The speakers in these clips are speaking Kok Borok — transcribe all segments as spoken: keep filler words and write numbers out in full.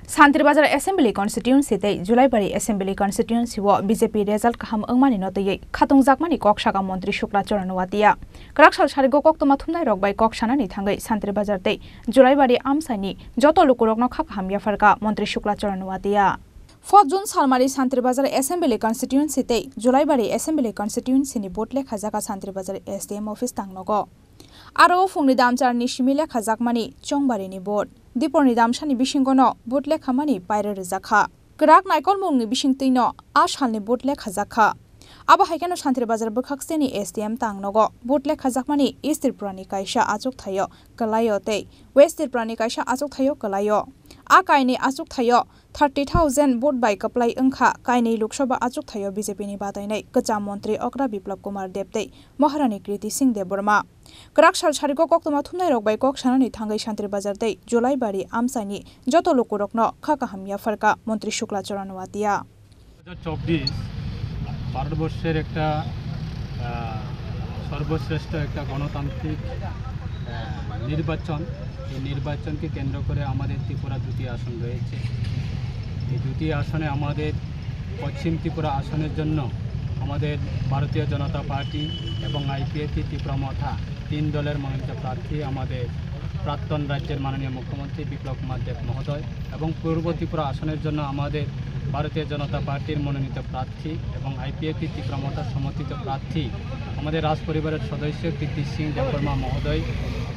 Santribazar Assembly Constituency tei Julaibari Assembly Constituency o B J P result kaham wngmani no twiwi khatungjakmani kok saka Montri Shukla Charan Noatia. Kwrak sal sarigo koktwma thumnai rok bai kok sanani thangwi Santribazar tei Julaibari amchaini joto lukurokno kha kaham yapharkha Montri Shukla Charan Noatia. Fourth June salmari Santribazar Assembly Constituency tei Julaibari Assembly Constituency ni vote lekha jaka Santribazar S D M office tangnogo. Aro o phungni damcharni simi lekhajakmani chongbarini vote. Diporni damsani bisingono vote lekhamani paira rwjakha. Kwrak naikolmungni bisingtwino a salni vote lekhajakha. Abo hai kheno Santribazar bwkhakseni S D M tangnogo vote lekhajakmani East Tripurani kaisa achuk thaio kwlaio tei West Tripurani kaisa achuk thaio kwlaio. A kainwi achuk thaio thirty thousand vote bai kwplai wngkha, kainwi Lok Sabha achuk thaio B J P ni batainai kwcham montri okra Biplab Kumar Deb tei Maharani Kriti Singh Debbarma. Kwrak sal sarigo koktwma thumnairok bai kok sanani thangwi Santribazar tei Julaibari amchaini joto lukurokno kha kaham yapharkha Montri Shukla Charan Noatia. দু হাজার চব্বিশ ভারতবর্ষের একটা, আহ, সর্বশ্রেষ্ঠ একটা গণতান্ত্রিক, আহ, নির্বাচন। এই নির্বাচনকে কেন্দ্র করে আমাদের ত্রিপুরা দুটি আসন রয়েছে। এই দুটি আসনে আমাদের পশ্চিম ত্রিপুরা আসনের জন্য আমাদের ভারতীয় জনতা পার্টি এবং আইপিএফটি ত্রিপুরা মথা তিন দলের মনোনীত প্রার্থী আমাদের প্রাক্তন রাজ্যের মাননীয় মুখ্যমন্ত্রী বিপ্লব কুমার দেব মহোদয় এবং পূর্ব ত্রিপুরা আসনের জন্য আমাদের ভারতীয় জনতা পার্টির মনোনীত প্রার্থী এবং আইপিএফটি ত্রিপুরা মথা সমর্থিত প্রার্থী আমাদের রাজ পরিবারের সদস্য কীর্তি সিং দেববর্মা মহোদয়,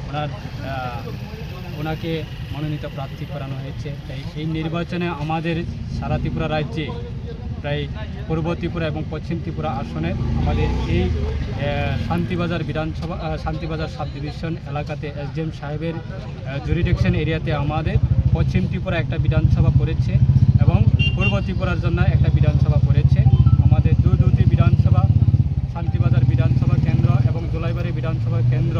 ওনার, আহ, ওনাকে মনোনীত প্রার্থী করানো হয়েছে। তাই এই নির্বাচনে আমাদের সারা ত্রিপুরা রাজ্যে প্রায় পূর্ব ত্রিপুরা এবং পশ্চিম ত্রিপুরা আসনে আমাদের এই, আহ, শান্তিবাজার বিধানসভা, আহ, শান্তিবাজার সাব ডিভিশন এলাকাতে এসডিএম সাহেবের, আহ, জুরিডিকশন এরিয়াতে আমাদের পশ্চিম ত্রিপুরা একটা বিধানসভা পড়েছে এবং পূর্ব ত্রিপুরার জন্য একটা বিধানসভা পড়েছে। আমাদের দু দুটি বিধানসভা, শান্তিবাজার বিধানসভা কেন্দ্র এবং জোলাইবাড়ি বিধানসভা কেন্দ্র,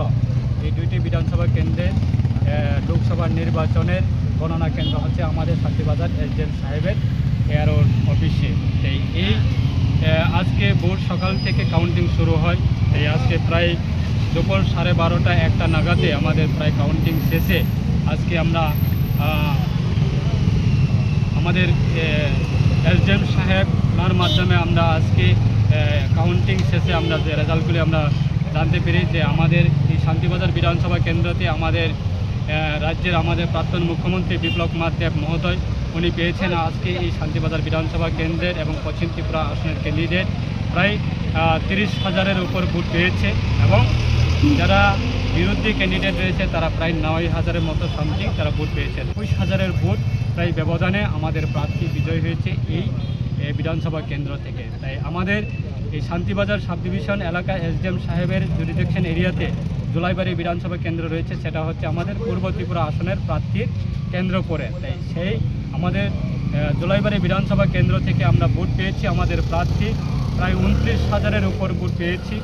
এই দুইটি বিধানসভা কেন্দ্রে, আহ, লোকসভা নির্বাচনের গণনা কেন্দ্র হচ্ছে আমাদের শান্তিবাজার এসডিএম সাহেবের এআরওর অফিসে। এই, এই, আহ, আজকে ভোর সকাল থেকে কাউন্টিং শুরু হয়। এই আজকে প্রায় দুপুর সাড়ে বারোটা একটা নাগাদে আমাদের প্রায় কাউন্টিং শেষে আজকে আমরা, আহ, আমাদের, আহ, এসডিএম সাহেব ওনার মাধ্যমে আমরা আজকে, আহ, কাউন্টিং শেষে আমরা যে রেজাল্টগুলি আমরা জানতে পেরে যে আমাদের এই শান্তিবাজার বিধানসভা কেন্দ্রতে আমাদের, আহ, রাজ্যের আমাদের প্রাক্তন মুখ্যমন্ত্রী বিপ্লব কুমার দেব মহোদয় উনি পেয়েছেন আজকে এই শান্তিবাজার বিধানসভা কেন্দ্রের এবং পশ্চিম ত্রিপুরা আসনের ক্যান্ডিডেট প্রায়, আহ, তিরিশ হাজারের উপর ভোট পেয়েছে এবং যারা বিরোধী ক্যান্ডিডেট রয়েছে তারা প্রায় নয় হাজারের মতো সামথিং তারা ভোট পেয়েছে। একুশ হাজারের ভোট প্রায় ব্যবধানে আমাদের প্রার্থী বিজয় হয়েছে এই, এ, বিধানসভা কেন্দ্র থেকে। তাই আমাদের এই শান্তিবাজার সাব ডিভিশন এলাকা এসডিএম সাহেবের জুরিডিকশন এরিয়াতে জোলাইবাড়ি বিধানসভা কেন্দ্র রয়েছে, সেটা হচ্ছে আমাদের পূর্ব ত্রিপুরা আসনের প্রার্থীর কেন্দ্র পড়ে। তাই সেই আমাদের, আহ, জোলাইবাড়ি বিধানসভা কেন্দ্র থেকে আমরা ভোট পেয়েছি আমাদের প্রার্থী প্রায় ঊনত্রিশ হাজারের উপর ভোট পেয়েছি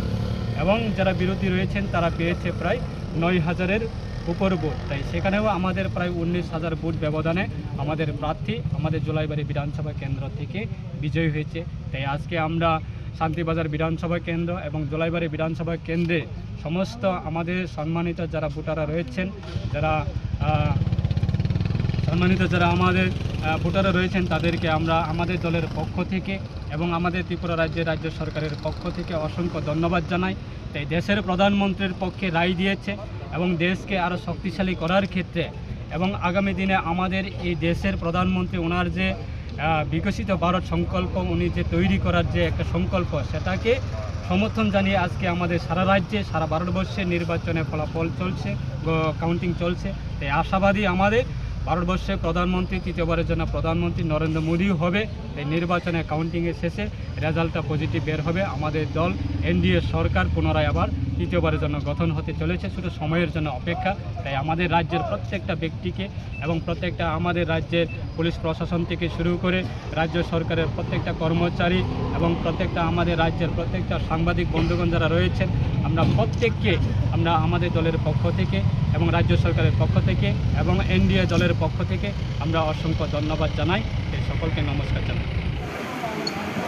এবং যারা বিরোধী রয়েছেন তারা পেয়েছে প্রায় নয় হাজারের উপর ভোট। তাই সেখানেও আমাদের প্রায় উনিশ হাজার ভোট ব্যবধানে আমাদের প্রার্থী আমাদের জোলাইবাড়ি বিধানসভা কেন্দ্র থেকে বিজয়ী হয়েছে। তাই আজকে আমরা শান্তিবাজার বিধানসভা কেন্দ্র এবং জোলাইবাড়ি বিধানসভা কেন্দ্রে সমস্ত আমাদের সম্মানিত যারা ভোটাররা রয়েছেন, যারা, আহ, সম্মানিত যারা আমাদের, আহ, ভোটাররা রয়েছেন, তাদেরকে আমরা আমাদের দলের পক্ষ থেকে এবং আমাদের ত্রিপুরা রাজ্যের রাজ্য সরকারের পক্ষ থেকে অসংখ্য ধন্যবাদ জানাই। তাই দেশের প্রধানমন্ত্রীর পক্ষে রায় দিয়েছে এবং দেশকে আরও শক্তিশালী করার ক্ষেত্রে এবং আগামী দিনে আমাদের এই দেশের প্রধানমন্ত্রী ওনার যে, আহ, বিকশিত ভারত সংকল্প, উনি যে তৈরি করার যে একটা সংকল্প, সেটাকে সমর্থন জানিয়ে আজকে আমাদের সারা রাজ্যে, সারা ভারতবর্ষে নির্বাচনের ফলাফল চলছে, গ-, কাউন্টিং চলছে। তাই আশাবাদী আমাদের ভারতবর্ষের প্রধানমন্ত্রী, তৃতীয়বারের জন্য প্রধানমন্ত্রী নরেন্দ্র মোদীও হবে। এই নির্বাচনের কাউন্টিংয়ের শেষে রেজাল্টটা পজিটিভ বের হবে। আমাদের দল এনডিএ সরকার পুনরায় আবার তৃতীয়বারের জন্য গঠন হতে চলেছে, শুধু সময়ের জন্য অপেক্ষা। তাই আমাদের রাজ্যের প্রত্যেকটা ব্যক্তিকে এবং প্রত্যেকটা আমাদের রাজ্যের পুলিশ প্রশাসন থেকে শুরু করে রাজ্য সরকারের প্রত্যেকটা কর্মচারী এবং প্রত্যেকটা আমাদের রাজ্যের প্রত্যেকটা সাংবাদিক বন্ধুগণ যারা রয়েছেন, আমরা প্রত্যেককে, আমরা আমাদের দলের পক্ষ থেকে এবং রাজ্য সরকারের পক্ষ থেকে এবং এনডিএ দলের পক্ষ থেকে আমরা অসংখ্য ধন্যবাদ জানাই। এই সকলকে নমস্কার জানাই।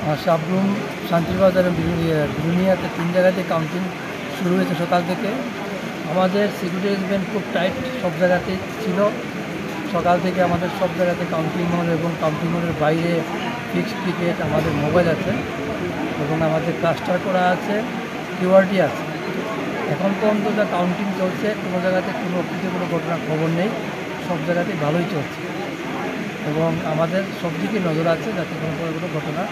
আহ, সাবরুম শান্তিবাজার এবং বিরু-, ইয়ে, বিরুনিয়াতে তিন জায়গাতে কাউন্টিং শুরু হয়েছে সকাল থেকে। আমাদের সিকিউরিটি অ্যারেঞ্জমেন্ট খুব টাইট, সব জায়গাতে ছিল। সকাল থেকে আমাদের সব জায়গাতে কাউন্টিং হল এবং কাউন্টিং হলের বাইরে ফিক্সড পিকেট, আমাদের মোবাইল আছে এবং আমাদের ক্লাস্টার করা আছে, কিউআরটি আছে। এখন পর্যন্ত যা কাউন্টিং চলছে, কোনো জায়গাতে কোনো অফিসে কোনো ঘটনার খবর নেই, সব জায়গাতেই ভালোই চলছে এবং আমাদের সব দিকে নজর আছে যাতে কোনো প্রকার কোনো ঘটনা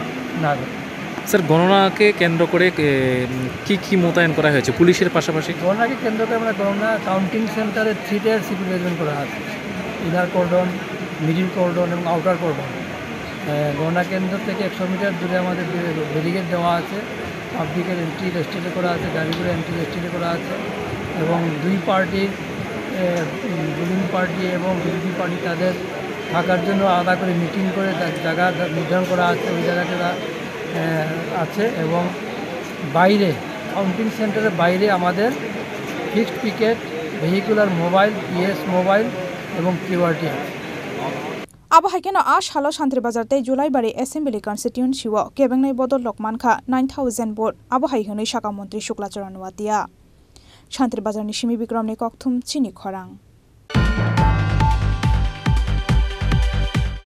না ঘটে। স্যার, গণনাকে কেন্দ্র করে, এ, উম, কি কি মোতায়েন করা হয়েছে পুলিশের পাশাপাশি? গণনাকে কেন্দ্র করে আমরা গণনা কাউন্টিং সেন্টারে থ্রি টায়ার সিভিল অ্যারেঞ্জমেন্ট করা আছে, ইনার কর্ডন, মিডিল কর্ডন এবং আউটার কর্ডন। এ, গণনা কেন্দ্র থেকে একশো মিটার দূরে আমাদের ব্যারিকেড দেওয়া আছে, পাবলিকের এন্ট্রি রেস্ট্রিক্ট করা আছে, গাড়িগুলো এন্ট্রি রেস্ট্রিক্ট করা আছে এবং দুই পার্টির, এ, উম, রুলিং পার্টি এবং বিরোধী পার্টি তাদের থাকার জন্য আলাদা করে মিটিং করে জা-, জায়গা নির্ধারণ করা আছে। ওই জায়গায় তারা, এ, আছে এবং বাইরে, কাউন্টিং সেন্টারের বাইরে আমাদের fixed picket, vehicular mobile, PS mobile এবং কিউআরটি আছে। Abo hai kheno a salo Santri Bazar tei Julaibari Assembly Constituency o kebengnai bodol rok mankha nine thousand vote, abo hai hwnwi saka Montri Shukla Charan Noatia. Santri Bazar ni simi Bikram ni kokthum chini khorang.